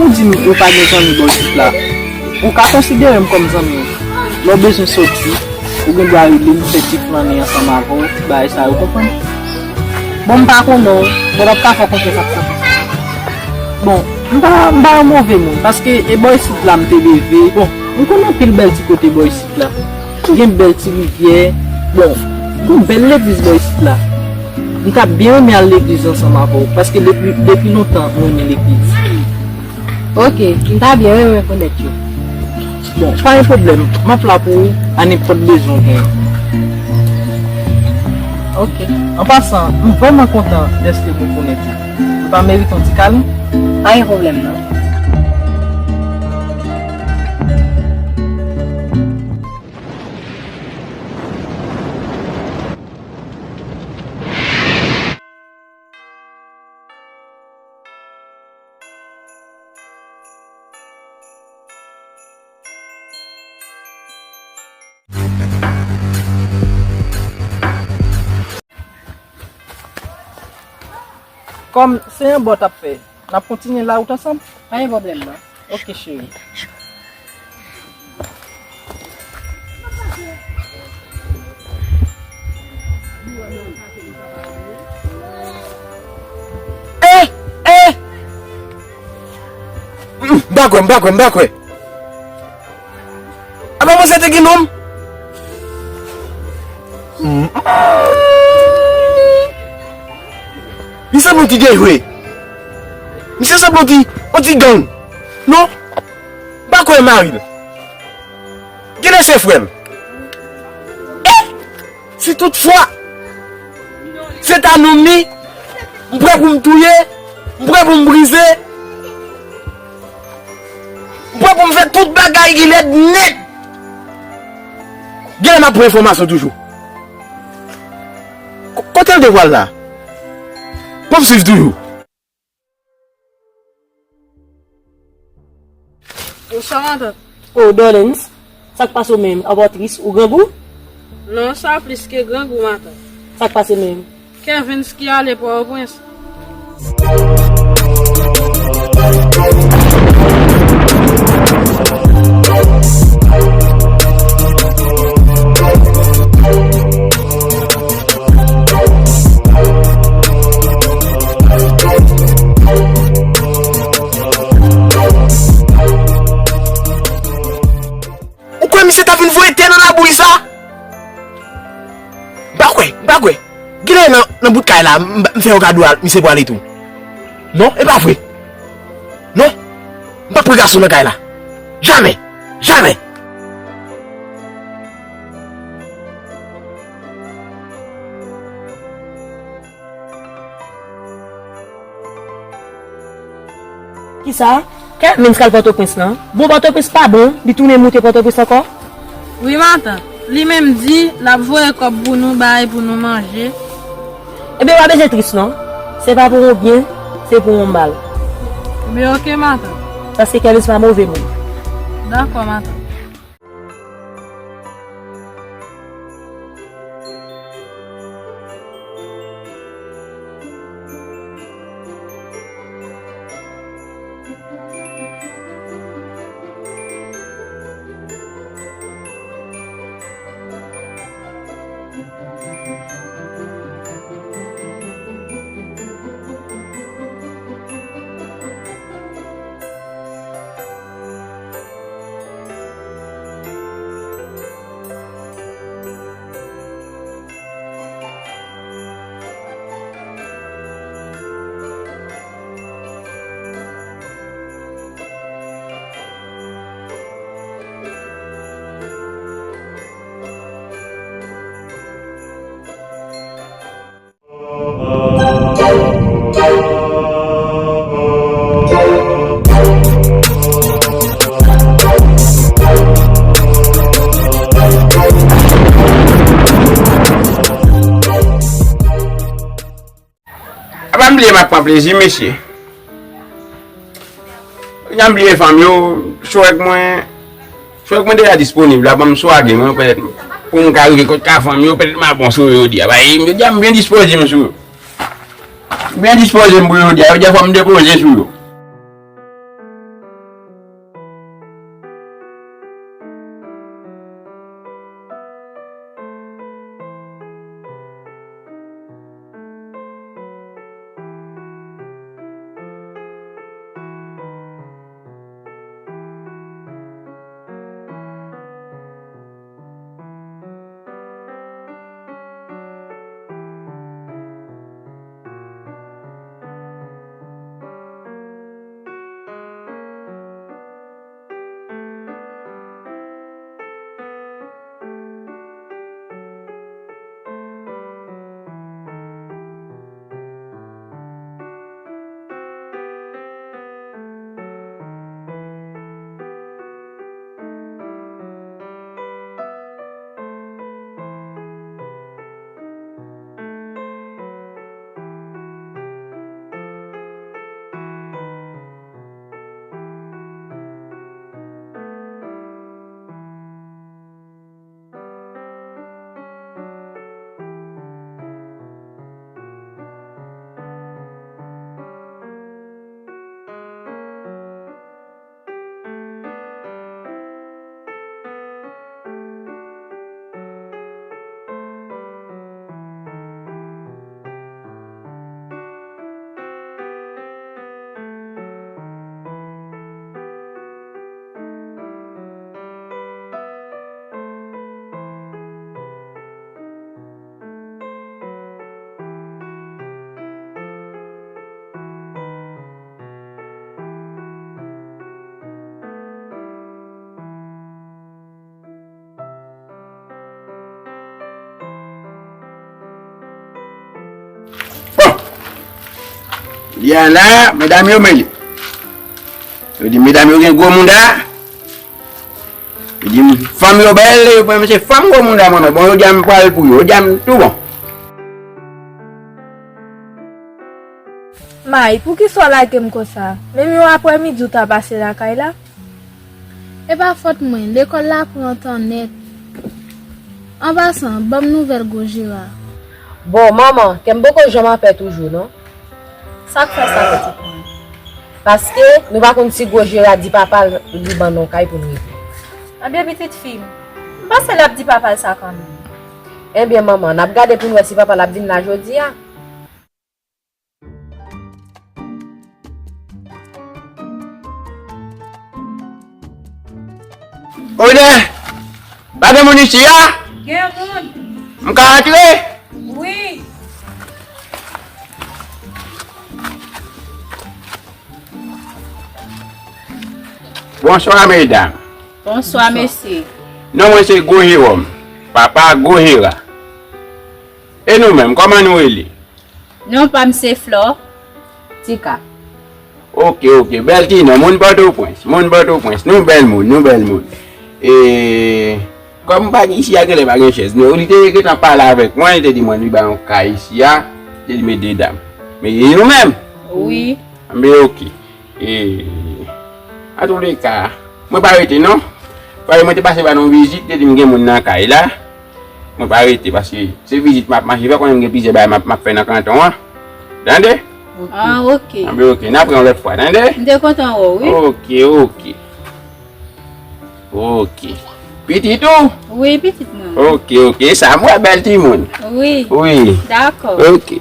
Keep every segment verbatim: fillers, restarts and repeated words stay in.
Ou di m ou pa gen zanmi bò isit la. Ou ka konsidere m kòm zanmi w. Lè w bezwen soti, ou gen dwa rele m, fè ti flannen ansanm avè w, ti bagay sa yo, konprann? Bon, m pa konnen w, mwen p ap ka fè w konfyans ak sa. Bon, m pa, m pa yon move moun, paske e bò isit la m te leve. Bon, m konn anpil bèl ti kote bò isit la. Gen bèl ti rivyè. Bon, gon bèl legliz bò isit la. M t ap byen renmen al legliz ansanm avè w, paske depi, depi lontan m renmen legliz. Ok, m ta byen renmen konèt yo. Bon, pa gen pwoblèm. M ap la pou ou, a nenpòt bezwen w genyen. Ok. An pasan, m vrèman kontan dèske m rekonèt ou. M pa merite yon ti kalen? Pa gen pwoblèm, non. Kòm se yon bò t ap fè, n ap kontinye la wout ansanm? Pa gen pwoblèm, non. Ok, cheri. Eh! Eh! M pa kwè, m pa kwè, m pa kwè. Apa mwen sa te gen nonm? Li sanble yon ti dejwe. Misye sanble yon ti, yon ti gang. Non? M pa kwè mari l. Genlè se frè l. Eh! Si toutfwa se ta nonm li, m prè pou m touye, m prè pou m brize, m prè pou m fè tout bagay ki lèd nèt. Genlè m ap pran enfòmasyon toujou. Ko-, kote l te pral la? Pou m swiv toujou. Bonswa, matant. Oh, Dorlens, sa k pase w menm? Apa w tris? Ou grangou? Non, sa plis ke grangou, matant. Sa k pase menm? Kervens ki ale Pòtoprens. Ou kwè misye ta vin voye tè nan labouyi sa? M pa kwè, m pa kwè. Genlè nan, nan bout kay la, m, m fè yon kado a, misye pwale tou. Non, e pa vre. Non, m p ap pran gason nan kay la. Jamè, jamè. Kisa? Kervens k al Pòtoprens lan. Bon, Pòtoprens pa bon, li tounen moute Pòtoprens ankò? Wi, matant. Li menm di l ap voye kòb pou nou bay pou nou manje. Ebyen, pa bezwen tris non. Se pa pou yon byen, se pou yon mal. Ebyen, oke, matant. Paske Kervens pa move moun. Dakò, matant. A pa m bliye m ap pran plezi, mesye. Jan m bliye fanm yo, sou èk mwen, sou èk mwen deja disponib la, ban m swage mwen, petèt pou m ka rive kot ka fanm yo, petèt m ap bon sou yo jodi a. Ba, jodi a m byen dispoze m sou yo. M byen dispoze m pou jodi a, jodi a fò m depoze sou yo. Li an la, medam yo mele. Yo di medam yo gen gwo mouda. Yo di fanm yo bèl, yo panse fanm gwo mouda mwen. Bon, yo di a m pral pou yo, yo di a m tou bon. May, poukisa w lage m konsa? Menm yon aprèmidi w ta pase lakay la? E pa fòt mwen, lekòl la pran tan nèt. An pasan, ban m nouvèl gwo Jera. Bon, manman, kè m poko janm anpè toujou, non. Sa k fè sa, pitit mwen? Paske nou pa konn si gwo Jera di papa l li ban n yon kay pou n rete. Ebyen, pitit fi m, m panse l ap di papa l sa kanmenm. Ebyen, manman, n ap gade pou n wè si papa l ap vin la jodi a. Odè, pa gen moun isi a? Gen moun. M ka antre? Wi. Bonswa medam. Bonswa mesye. Non mwen se Gwo Jewòm, papa Gwo Jera. E nou menm, kòman nou rele? Non pa m se Flò. Tika. Oke, oke, bèl ti non, moun Pòtoprens, moun Pòtoprens, nou bèl moun, nou bèl moun. E kòm m pa gen isi a genlè pa gen chèz, men li te gentan pale avèk mwen, li te di mwen li ba yon kay isi a, li te di met de dam. Men e nou menm? Wi. Anben oke. E antouleka, mwen pa rete non. Paske mwen te pase ba nou vizit, te di m gen moun nan kay la. Mwen pa rete paske se vizit m ap mache fè, konnen m gen plizyè bagay m ap m ap fè nan kanton an. Tande? Ah, oke. Anben oke, n ap wè yon lòt fwa, tande? M te kontan wè w, wi. Oke, oke. Oke. Pitit ou? Wi, pitit mwen. Oke, oke. E sa m wè bèl timoun. Wi. Wi. Dakò. Oke.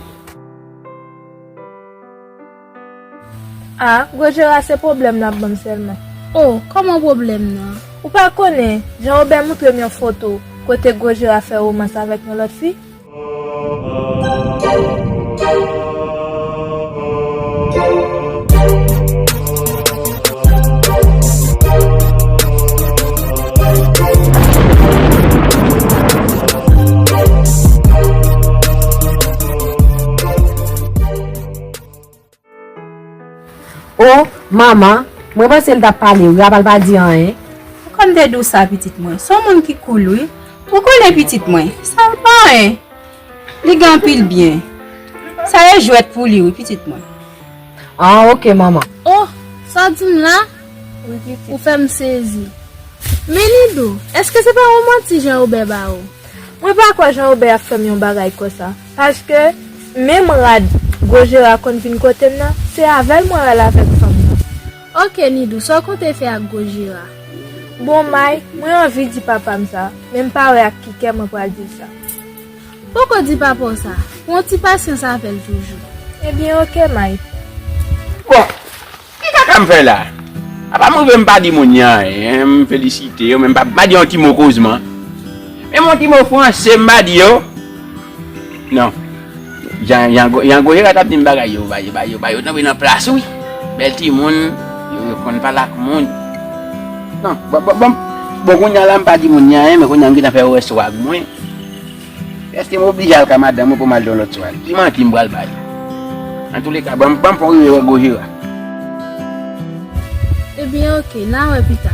A, Gwo Jera se pwoblèm l ap ban m sèlman. O, kòman pwoblèm nan? Ou pa konnen, Jan Wobè montre m yon foto kote Gwo Jera fè womans avèk yon lòt fi? O, manman, mwen panse l t ap pale wi, apa l pa di anyen? Poukò m te di w sa, pitit mwen? Se yon moun ki cool, wi. Ou konnen pitit mwen, sa pa anyen. Li gen anpil byen. Sa e jwèt pou li, wi, pitit mwen. Ah, oke, manman. O, sa w di m la? Ou fè m sezi. Men Nidou, èske se pa yon manti Jan Wobè ba ou? Mwen pa kwè Jan Wobè ap fè m yon bagay konsa, paske menm rad Gwo Jera konn vin kote m nan, se avè l mwen al avèk fanm nan. Oke Nidou, sa w konte fè ak Gwo Jera? Bon May, mwen anvi di papa m sa, men m pa wè ak ki kè mwen pral di l sa. Poko di papa w sa, pran ti pasyans avè l toujou. Ebyen oke May. Bon, ki kaka m fè la? Apa m rive m pa di moun nan anyen, m felisite yo, men m pa, m pa di yon ti mo kozman. Menm yon ti mo franse m pa di yo. Non. Jan, Jan, Jan Gwo Jera t ap di m bagay yo, ba yo, ba yo, ba yo tonbe nan plas wi. Bèl timoun, yo, yo konn pale ak moun. Non, bon, bon, bon, bon, kounye a la m pa di moun nan anyen, men kounye a m gentan fè yo rès swag mwen. Èske m oblije al ka madanm mwen pou m al di yon lòt swag? Ki manti m pral bay? Antouleka, ban m, ban m fè w rive wè Gwo Jera. Ebyen oke, n a wè pita.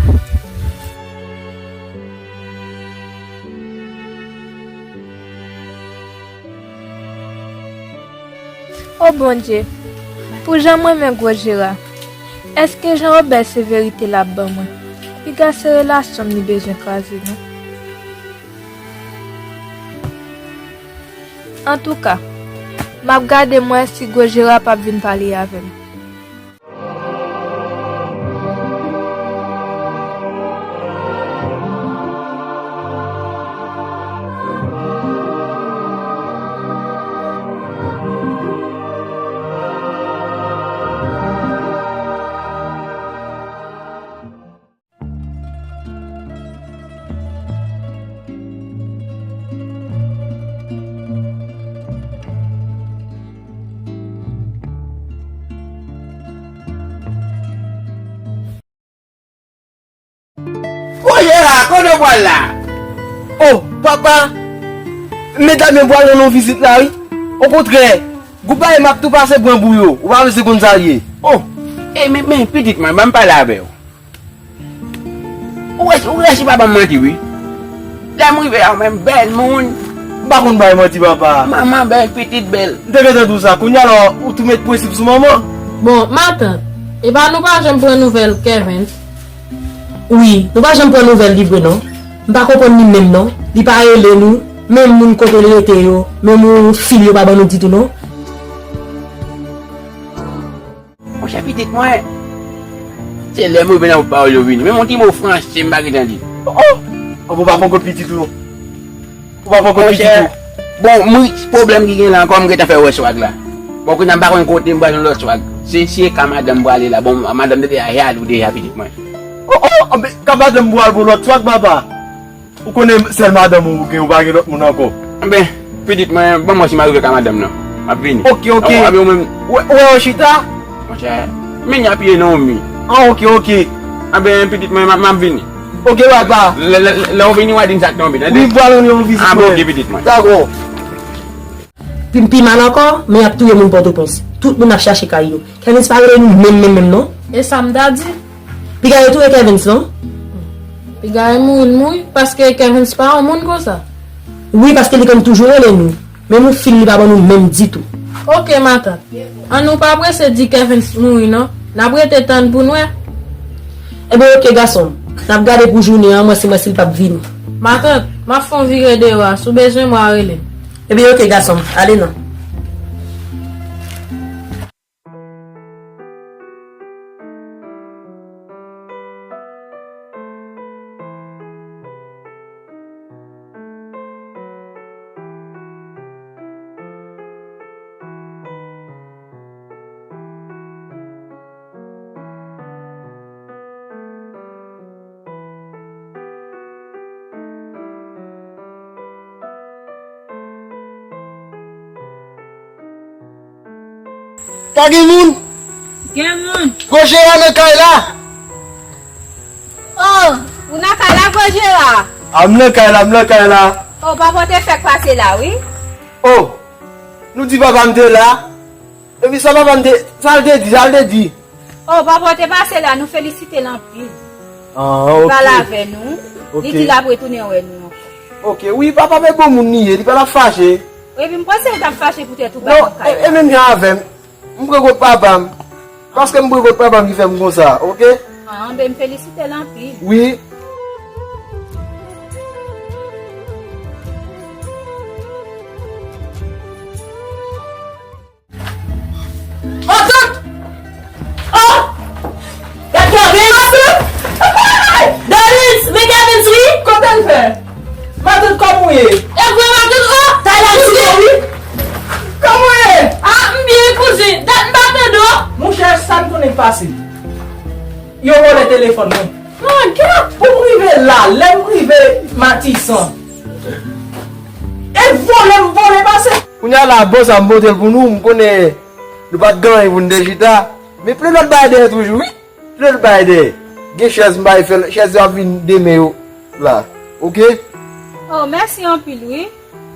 O Bondye, pou jan m renmen Gwo Jera, èske Jan Wobè se verite l ap ban mwen? Piga se relasyon m li bezwen kraze non. Antouka, m ap gade m wè si Gwo Jera p ap vin pale avè m. Gwo Jera, kote w pral la? O, papa, medam yo pral rann yon vizit la wi. Okontrè, Goupaye, m ap tou pase pran bou yo. Ou pa bezwen konn sa l ye. Oh! E men, men, pitit mwen, ban m pale avè w. Ou resi, ou resi pa ban m manti, wi. Lè m rive la, menm bèl moun. M pa konn bay manti, papa. Manman bèl, pitit bèl. M te gentan di w sa. Kounye a la, ou tou met prensip sou manman. Bon, matant, e pa nou pa janm pran nouvèl Kevens? Wi, nou pa janm pran nouvèl li vre, non. M pa konprann li menm, non. Li pa rele nou. Menm moun kote l rete yo, menm yon fil yo pa ban nou ditou, non. Monchè, pitit mwen, se lè m rive nan bout pawòl yo vini. Menm yon ti mo franse m pa gentan di. Oh! Anben w pa pran kont pitit ou, non. Ou pa pran kont pitit ou. Bon, mwen, pwoblèm ki gen la ankò, m gentan fè wè swag la. Bon, kounye a m pa konn kote m pral jwenn lòt swag. Se, se ka madanm m prale la. Bon, madanm m te deja jalou deja, pitit mwen. Oh, oh, anben, ka madanm m pral pou lòt swag, papa. Ou konnen sèl madanm ou gen, ou pa gen lòt moun ankò. Anben, pitit mwen, ban m wè si m a rive ka madanm nan. M ap vini. Ok, ok. Anben, ou menm. Ou wè, ou wè yo chita? Monchè, men y ap ye non, mi. Ah, ok, ok. Anben, pitit mwen, m ap, m ap vini. Ok, papa. Lè, lè, lè w vini, w a di m sa k tonbe, tande? Wi, m pral rann yon vizit. Ah, bon, mwen. Ok, pitit mwen. Dakò. Pi, pi mal ankò, men y ap touye moun Pòtoprens. Tout moun ap chache kay yo. Kevens pa rele nou menm, menm, menm, non. E sa m ta di? Piga yo touye Kevens, non? Piga yo mouri, l mouri, paske Kevens pa yon moun konsa. Wi, paske li konn toujou rele nou. Men nou fil li pa ban nou menm ditou. Ok, matant. An nou pa prese di Kevens mouri, non. N ap rete tann pou n wè. Ebyen, ok, gason m. N ap gade pou jounen an, mwen si mwen si l p ap vini. Matant, m ap fè yon vire deyò a. Si w bezwen mwen, rele m. Ebyen, ok, gason m. Ale non. Pa gen moun? Gen moun. Gwo Jera nan kay la. Oh, ou nan kay la, Gwo Jera? A, m nan kay la, m nan kay la. Oh, papa w te fèk pase la, wi. Oh, nou di papa m te la. Epi sa papa m te, sa l te di, sa l te di? Oh, papa w te pase la, nou felisite l anpil. Ah, ok. Li pale avè nou. Ok. Li di l ap retounen wè nou ankò. Ok, wi, papa m e bon moun li ye, li pa t ap fache. Epi m panse l t ap fache poutèt ou pa nan kay la. Non, e, e menm jan avè m. M pran kont papa m. Paske m pran kont papa m ki fè m konsa, ok? Ah, anben, m felisite l anpil. Wi. Matant! Oh! Gad Kevens! Matant! Darlins, men Kevens wi! Kote l fè? Matant, kòman w ye? E vre, matant, oh! Taylan, ti wi! Kòman w ye? Ah, m byen, kouzin. Dat m pa tande w. Monchè, sa m konnen k pase. Yo vòlè telefòn mwen. Manke! Pou m rive la, lè m rive Matisan. E vole m vole pase. Kounye a la, bon sa m pote l pou nou, m konnen nou pa t gen anyen pou n te chita. Men plen lòt bagay dèyè toujou, wi. Plen lòt bagay dèyè. Gen chèz m bay fè l, chèz yo ap vin demen yo la. Ok? Oh, mèsi anpil, wi.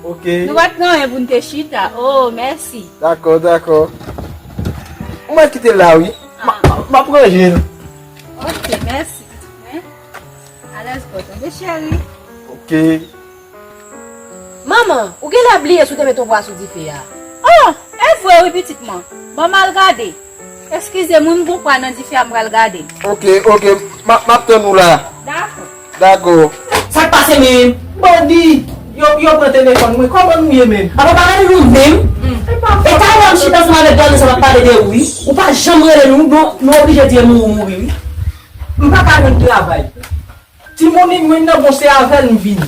Ok. Nou pa t gen anyen pou n te chita. Oh, mèsi. Dakò, dakò. Ou mèt kite l la, wi. M a, m a, m ap ranje l. Ok, mèsi. Hein? Alèz kò tande, cheri. Ok. Manman, ou genlè bliye si w te met yon bwa sou dife a. Oh, e vre wi, pitit mwen. Ban m al gade. Eskize m wi, m gon pwa nan dife a, m pral gade. Ok, ok. M a, m ap tann ou la. Dakò. Dakò. Sa k pase menm? Bandi! Yo, yo pran telefòn mwen. Kòman nou ye menm? Apa pa rele nou menm? E pa fòt. E Taylan chita ansanm avèk Darlins ap pale de ou wi. Ou pa janm rele nou, nou, nou oblije di e mouri, mouri wi. M pa ka jwenn travay. Ti monnen mwen nan bon se avè l m vini.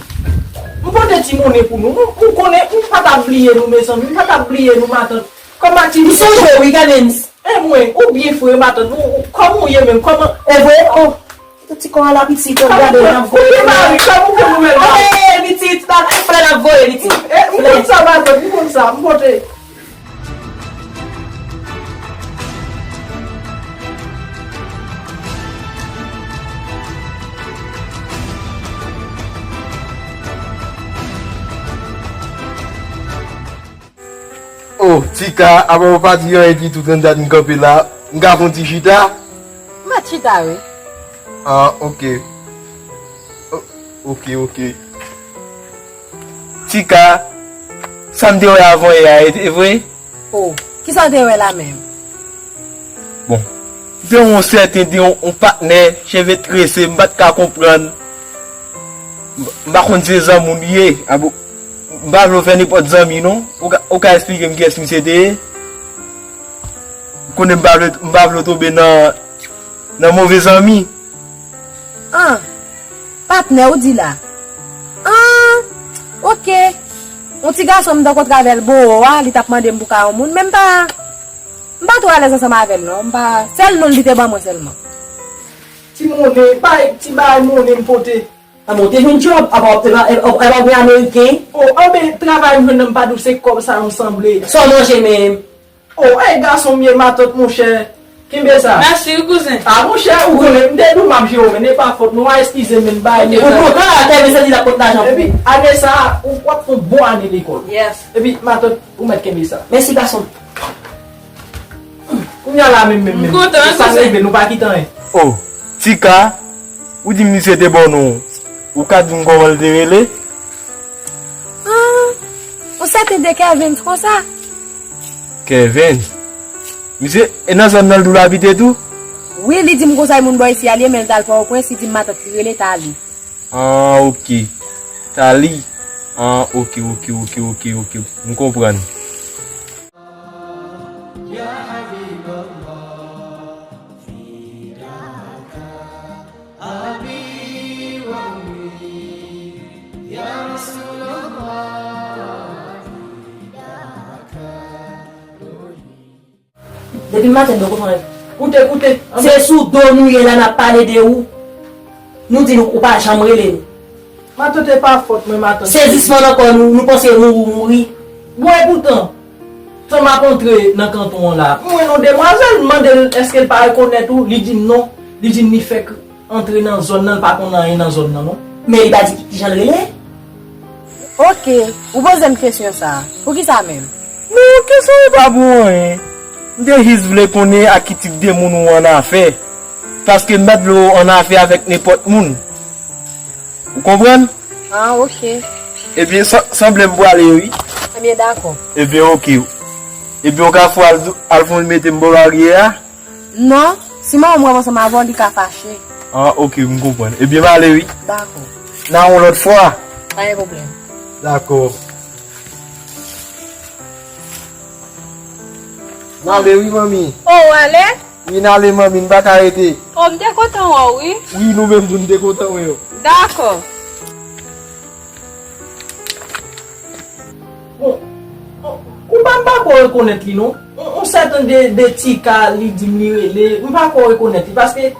M pote ti monnen pou nou. Ou, ou konnen, m pa t ap bliye nou, mezanmi. M pa t ap bliye nou, matant. Kòman ti... M sonje w wi, Kevens. E mwen, ou byen fre, matant. Ou, ou, kòman w ye menm? Kòman... E vre? Oh. Kite ti kò a la, pitit, gade, n ap voye. Ou gen mari, kòman w fè nouvèl mari? Anben, pitit, pa gen flè n ap voye, pitit. E, m konn sa, matant, m konn sa, m pote. Oh, Tika, apa w pa di anyen ditou, tann dat m kanpe la. M ka fè yon ti chita? M mèt chita, wi. Ah, oke. O-, oke, oke. Tika, sa m te wè avan yè a, e, e vre? Oh, kisa w te wè la menm? Bon, m te wè yon sèten, te yon, yon patnè, cheve trese, m pa t ka konprann. M, m pa konn se zanmi w li ye. A bon, m pa vle w fè nenpòt zanmi, non. Ou ka, ou ka esplike m kiyès misye te ye? Ou konnen m pa vle, m pa vle w tonbe nan, nan move zanmi. Ah, patnè ou di la? Ah, oke. Yon ti gason m t ankontre avè l bò a, li t ap mande m pou ka yon moun, men m pa, m pa twò alèz ansanm avè l, non. M pa, sèl non l li te ban mwen sèlman. Ti monnen, pa ti bagay monnen m pote. Ah bon, te jwenn djòb, apa w ap, epa, epa, epa w gen ameriken? Oh, anben, travay m jwenn nan m pa di w se kòb sa yo m sanble. Sa w manje menm? Oh, ey, gason m ye, matant, monchè. Kenbe sa. Mèsi, wi, kouzen. Ah, monchè, ou konnen, m te di w m ap jere w, men e pa fòt mwen, w a eskize m, men bay. Ou kontan, Kevin santi l ap pot lajan pou ou. Epi, ane sa a, ou, w ap fè yon bon ane lekòl. Yes. Epi, matant, ou mèt kenbe sa. Mèsi, gason m. Kounye a la menm, menm, menm. M kontan, wi, kouzen. Sa rive, nou pa kite anyen. Oh, Tika, ou di m misye te ba w non. Ou ka di m kòman l te rele? Ah, yon sèten de Kevin, konsa. Kevin? Misye, e nan zòn nan l tou l abite tou? Wi, li di m konsa, e moun bò isi a li ye, men l t al Pòtoprens, li di m matant li rele Tali. Ah, oke. Tali. Ah, oke, oke, oke, oke, oke. M konprann. Depi maten, nou konprann. Koute, koute. Se sou do nou ye la, n ap pale de ou. Nou di nou, ou pa janm rele nou. Matant, e pa fòt mwen, matant. Sezisman nan kò nou, nou panse mouri, ou mouri. Bon, epoutan, tan m ap antre nan kanton an la, m wè yon demwazèl, m mande l èske l pa rekonèt ou, li di m non, li di m li fèk antre nan zòn nan, l pa konn anyen nan zòn nan, non. Men li pa di ki, kijan l rele? Oke, ou poze m kesyon sa a. Poukisa menm? Non, kesyon yo pa pou anyen. M te jis vle konnen ak ki tip de moun ou annafè. Paske m pa t vle w annafè avèk nenpòt moun. Ou konprann? Ah, oke. Ebyen, sa, sanble m prale, wi. Ebyen, dakò. Ebyen, oke. Ebyen, w ka fè al, al fè yon mete m bò baryè a? Non, si manman m wè m ansanm avè w, li ka fache. Ah, oke, m konprann. Ebyen, m ale, wi. Dakò. N a yon lòt fwa. Pa gen pwoblèm. Dakò. M ale, wi, manmi. Oh, w ale? Wi, n ale, manmi, n pa ka rete. Oh, m te kontan wè w, wi. Wi, nou menm tou, n te kontan wè w. Dakò. Bon, bon, ou pa, m pa ko rekonèt li, non. On, on sèten de, de Tika, li di m li rele, m pa ko rekonèt li, paske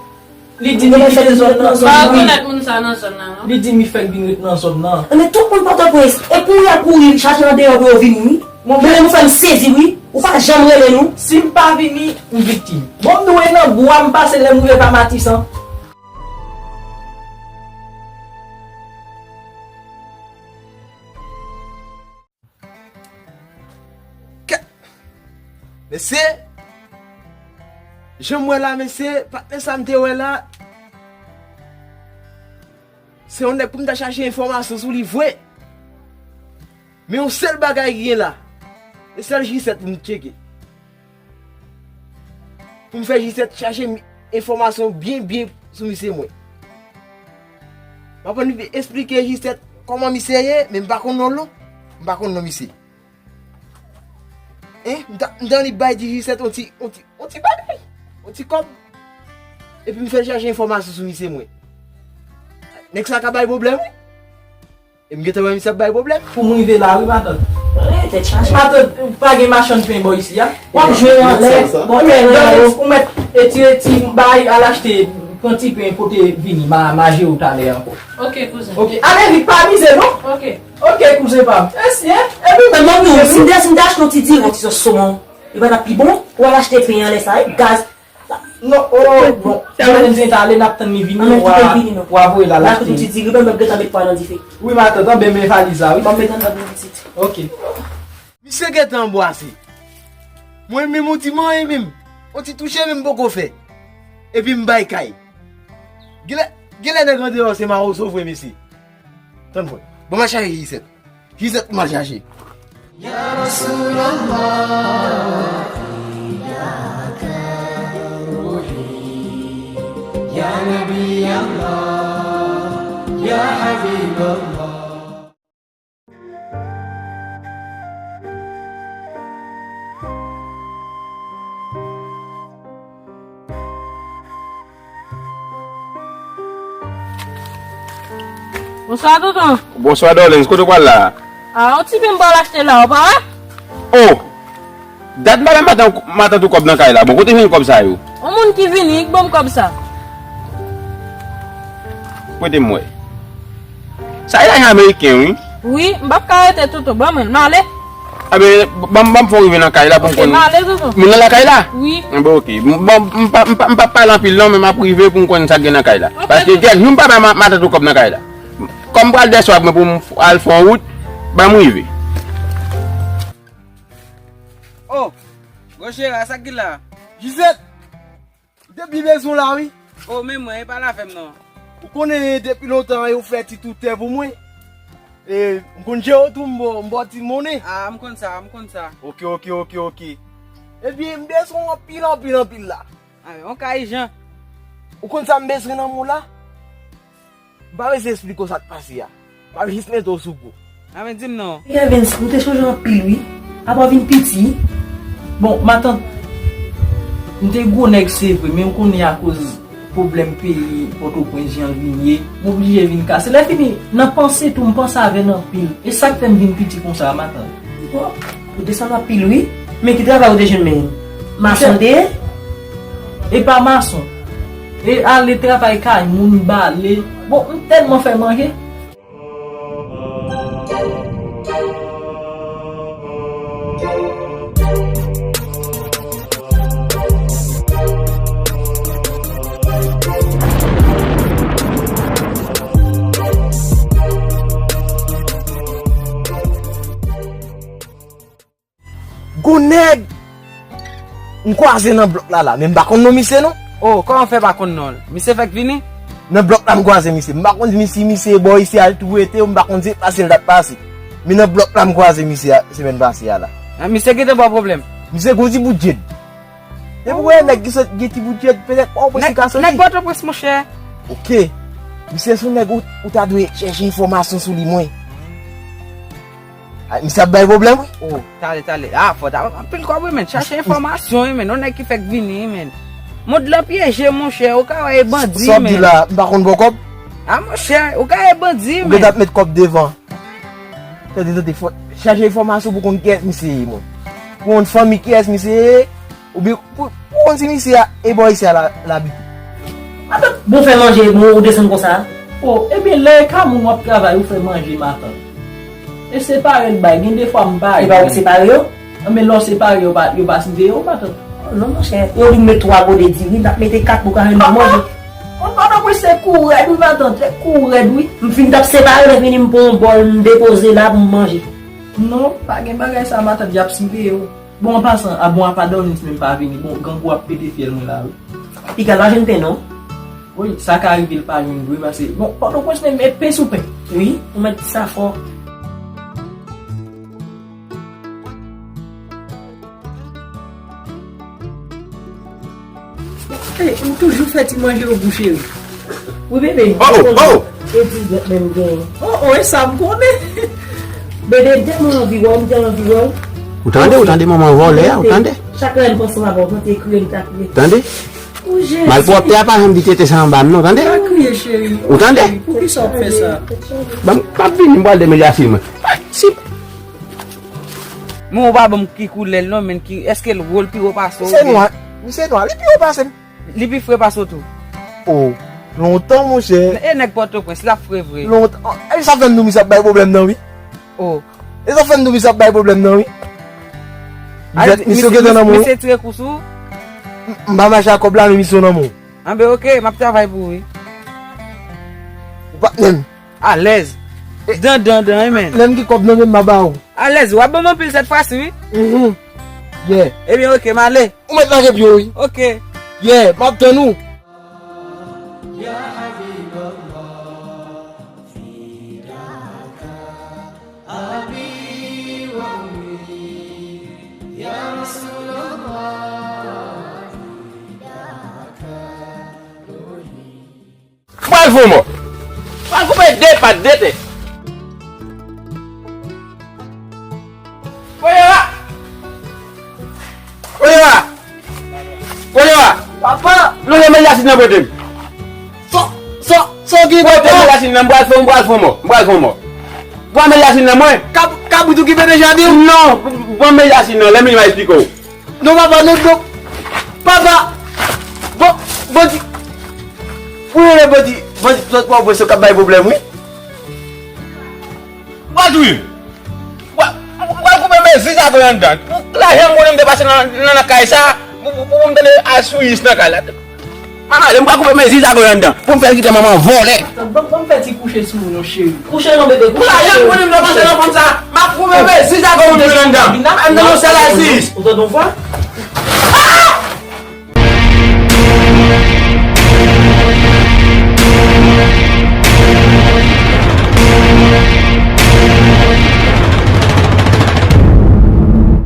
li di m li kite zòn nan, zòn nan. Pa rekonèt moun sa nan zòn nan, non. Li di m li fèk vin ret nan zòn nan. Men tout moun Pòtoprens, e kouri y ap kouri, chache andeyò pou yo vini, wi. Monchè, nou fè m sezi, wi. Ou pa janm rele nou. Si m pa vini, m viktim. Bon, m dwe nan bwa, m pase lè m rive pa Matisan. Kè-, mesye, jan m wè la, mesye, patnè sa m te wè la, se yon nèg pou m ta chache enfòmasyon sou li vre. Men yon sèl bagay ki gen la, e sèl Jisèt pou m tcheke. Pou m fè Jisèt chache m-, enfòmasyon byen, byen sou misye mwen. M ap ann esplike Jisèt kòman misye ye, men m pa konn non l non. M pa konn non misye. Hein? M ta, m ta annik bay di Jisèt on ti, on ti, on ti bagay. On ti kòb. Epi m fè l chache enfòmasyon sou misye mwen. Nèg sa ka bay pwoblèm, wi. E m gentan wè misye ap bay pwoblèm. Pou m rive la, wi, matant. Eh, tèt chaje. Matant, pa gen machann pen bò isi a? W ap jwe anlè, bò tèren yo. Ou mèt etire ti bay, al achte, pran ti pen, pote vini, ma, ma jere w talè ankò. Ok, kouzen. Ok, ale vit, pa mize, non? Ok. Ok, kouzen pa m. Mèsi, hein. Epi, men mwen, si m te, si m te achte yon ti diven, yon ti sòs somon, li pa t ap pi bon? Ou al achte pen anlè sa, eh, gaz. Non, oh, bon. Sa vle di, talè n ap tann li vini, w a, w a voye l al achte. Tout ti diri, ban m gentan met pwa nan dife. Wi, matant, anben, men valiz la, wi. Ban m met anndan pou pitit. Ok. Misye gentan anbwase. Mwen menm, yon ti manyen menm, yon ti touche menm m poko fè. Epi m bay kay. Genlè, genlè nèg andeyò se mawozo vre, mesye. Tann mwen. Bon, m a chache Jizèt. Jizèt pou m al chache. Ya Rasulallah, fidaka ruhi, ya Nabi Allah, ya Habib Allah. Bonswa, tonton. Bonswa, Dorlens. Kote w pral la? A, yon ti byen m pral achte la, ou pa wè? Oh! Dat m pa bay matant, matant ou kòb nan kay la. Bon, kote w jwenn kòb sa yo? Yon moun ki vini, ki ban m kòb sa. Prete m wè. Sa e lajan ameriken, wi. Wi, m p ap ka rete, tonton. Ban mwen l, m ale. Enben, ban m, ban m fè w rive nan kay la pou m konn. Ok, m ale, tonton. Moun nan lakay la? Wi. Enben, ok. M, bon, m pa, m pa, m p ap pale anpil non, men m ap rive pou m konn sa k gen nan kay la. Ok, tonton. Paske kèk jou m pa bay ma-, matant ou kòb nan kay la. Kòm m pral dèsè ak mwen pou m f-, al fè yon wout, ban m rive. Oh, Gwo Chera, sa k gen la? Jizèt! M te byen bezwen w la, wi. O, men mwen, e pale avè m non. Ou konnen depi lontan yo fè ti tou tè pou mwen. E, m konn jere w tou, m ba w, m ba w ti monnen. A, m konn sa, m konn sa. Ok, ok, ok, ok. Ebyen, m bezwen w anpil, anpil, anpil la. A, yon ka ijan. Ou konn sa m bezwen nan men w la? M pa bezwen esplike w sa k pase a. M ap jis mete w sou kou. A, men di m non. Evens, m te chanje anpil, wi. Apa w vin piti. Bon, matant, m te gwo nèg, se vre, men ou konnen akoz pwoblèm peyi Pòtoprens jan l vin ye, m oblije vin kase. Lè fini, nan panse tou, m panse avè n anpil. E sa k fè m vin piti konsa, matant. Bon, ou desann anpil, wi. Men ki travay ou te jwenn menm? Mason w te ye? E pa mason. E ale travay kay moun, bale. Bon, m tèlman fè manje. Gon nèg m kwaze nan blòk la la, men m pa konn non misye non. O, kòman w fè pa konn non l? Misye fèk vini? Nan blòk la m kwaze misye. M pa konn si misye bò isi a l tou rete, m pa konn se pase l t ap pase. Men nan blòk la m kwaze misye a, semèn pase a la. A, misye gentan ba w pwoblèm? Misye gon ti bout djed. Depi w wè nèg ki sot gen ti bout djed, petèt pa w presi ka soti. Nèg Pòtoprens, monchè. Ok. Misye se yon nèg ou, ou ta dwe chèche enfòmasyon sou li, mwen. A, misye ap bay pwoblèm, wi. O, tale, tale. A, fò w ta anpil kòb, wi, men. Chache enfòmasyon, wi, men. Yon nèg ki fèk vini, wi, men. Mond lan pyeje, monchè. Ou ka wè e bandi, men. Sa w ap di la, m pa konn ba w kòb? A, monchè, ou ka wè e bandi, men. Ou gentan ap met kòb devan. Tande, tande, fò, chache enfòmasyon pou konn kiyès misye ye, mwen. Pou konn fanmi kiyès misye ye, oubyen Pou, pou konn si misye a, e bò isi a la, l abite. Matant, bon fè manje, bon, ou desann konsa. O, ebyen, lè e ka moun w ap travay, ou fè manje, matant. E separe l bay, gen defwa m pa. Se pa ou ki separe yo? Anben, lè w separe yo, pa, yo pa site yo, matant. O, non, monchè. Yo di m met twa gode diri, n ap mete kat pou ka jwenn nan manje. Moun pa nan mwen se kou rèd, wi, matant, se kou rèd, wi. M fin t ap separe, lè fini m pran yon bòl, m depoze la pou m manje. Non, pa gen bagay sa, matant, y ap site yo. Bon, an pasan, a bon, apa Dorlens menm pa vini? Bon, grangou ap pete fyèl mwen la, wi. Piga pa jwenn pen, non? Wi, sa ka rive l pa jwenn vre, paske, bon, Pòtoprens menm, e pen sou pen. Wi, ou mèt di sa fò. Ey, m toujou fè ti manje yo bouche wi. Wi, bebe. Oh, oh, oh. E dizèt menm gen. Oh, oh, e sa m konnen. Bebe, m tèlman anvi wè w, m tèlman anvi wè w. Ou tande, ou tande manman vòlè a, ou tande? Chak lè m panse m ap wè w, tande kriye m ta kriye. Tande? Ou Jezi. Malpwòpte a pa janm di tete sa anba m non, tande? Pa kriye, cheri. Ou tande? Poukisa w ap fè sa? Ban m, m ap vini, m pral demejasil mwen. Si. Men ou pa ban m ki koulè l non, men ki, èske l wo, l pi wo pase w? Misye nwa, misye nwa, li pi wo pase m. Li pi fre pase w tou. O, lontan, monchè. E nèg Pòtoprens, l ap fre vre. Lontan. E sa fè m di w misye ap bay pwoblèm nan, wi. O. E sa fè m di w misye ap bay pwoblèm nan, wi. Misye gentan nan men w. Misye tire kou sou ou? M, m pa mache ak kòb la, men misye nan men w. Anben, oke, m ap travay pou ou, wi. Ou patnè m. Alèz. Dan, dan, dan, wi, men. Lè m gen kòb nan men m, m a ba ou. Alèz, w ap ban m anpil sèt fwa si, wi. Mhm. Yeah. Ebyen, oke, m ale. Ou mèt lage pye w, wi. Oke. Yeah, m ap tann ou. Pral fon mò. Pral koupe de pat, de tèt. Kounye a! Kounye a! Kounye a! Papa! Lonje medyasin nan pote m. Sa, sa, sa w gen, papa? Pote medyasin nan, m pral fon, m pral fon mò. M pral fon mò. Pran medyasin nan, mwen. Kab-, kabrit ou ki pete jaden? Non, pran medyasin nan, lè m vini m a esplike w. Non, papa, non, non. Papa! Bon, bandi. Ou rele bandi, bandi, sòt pa w presyon k ap bay pwoblèm, wi. Bandi! Mwen, mwen koupe men zizago anndan. Lajan mwen m te pase nan, nan, nan kay sa, pou, pou, pou m tande aswiyis nan kay la. Manman, mwen koupe men zizago anndan. Pou m fè l kite manman vòlè. Ban, ban m fè ti kouche sou ou non, cheri. Kouche non, bebe, kouche. Lajan mwen m te pase nan fanm sa, m ap koupe men zizago anndan. Anndan yon sèl aswiyis. Ou tande yon vwa?